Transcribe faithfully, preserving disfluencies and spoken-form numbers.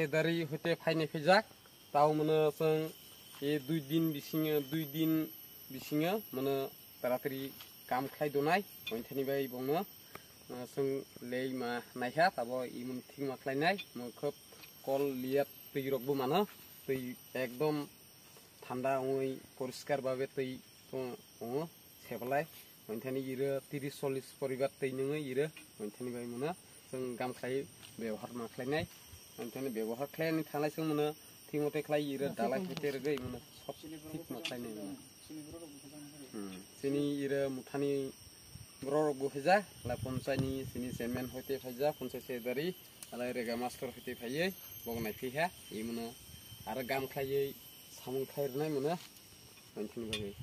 Dari hoite phainai phaijak, tao mano chwng e dui din bisingo, dui din bisingo mano taratari kam khlai donai, ointhani bai bongno, ah, chwng lei ma naikha, tabo imon thik ma khlainai, mo khub kol liya twi rokbo mano, twi ekdom thanda wngwi poriskar babe twi tongo, sebalai. Ointhani iro tiris chollis poribar twi nungwi iro, ointhani bai mano chwng gam khlai bebohar ma khlainai. Ointhani bebohar khlaini thanglai chwng mano thik mote khlai iro dalai khaite rwgwi mano sob thik ma khlainai mano. Hmm. Chini iro muthani borok rok bo phaijak, la ponchai ni chini chairman hoite phaijak, ponchai secretary, alai rega master hoite phaiwi bok nai phiha, imano aro gam khlaiwi samung khlai rwnai mano, ointhani bagwi.